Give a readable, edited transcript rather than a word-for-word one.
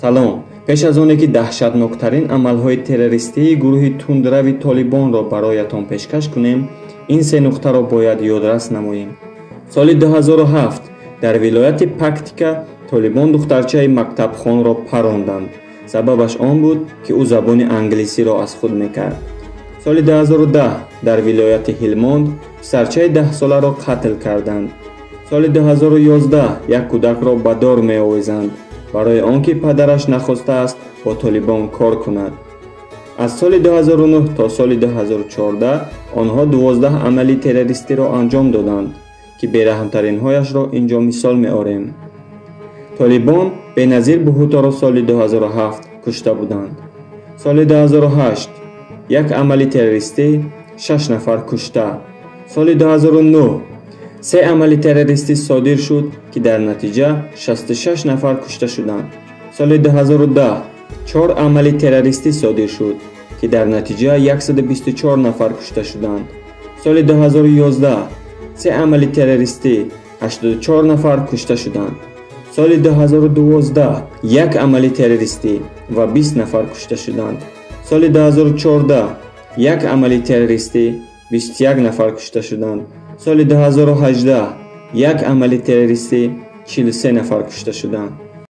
Салом. Пеш аз оне ки даҳшатноктарин амалҳои террористии гурӯҳи тундрави Толибонро бароятон пешкаш кунем, ин се нуқтаро бояд ёдрас намоем. Соли 2007 дар вилояти Пактика Толибон духтарчаи мактабхонро паронданд. Сабабаш он буд, ки ӯ забони англисиро аз худ мекард. Соли 2010 дар вилояти Ҳилмонд писарчаи 10-соларо қатл карданд. Соли 2011 як кӯдакро ба дор меовезанд, барои он ки падараш нахостааст бо Толибон кор кунад. Аз соли 2009 то соли 2014 онҳо 12 амали террористиро анҷом доданд, ки бераҳмтаринҳояшро ин ҷо мисол меорем. Толибон Беназир Бҳутторо соли 2007 кушта буданд. Соли 2008 як амали террористӣ, 6 нафар кушта. Соли 2009 се амали террористӣ содир шуд, ки дар натиҷа 66 нафар кушта шуданд. Соли 2010 чор амали террористӣ содир шуд, ки дар натиҷа 124 нафар кушта шуданд. Соли 2011 се амали террористӣ, 84 нафар кушта шуданд. Соли 2012 як амали террористӣ ва 20 нафар кушта шуданд. Соли 2014 як амали террористӣ, 21 нафар кушта шуданд. Соли 2018 як амали террористӣ, 43 нафар кушта шуданд.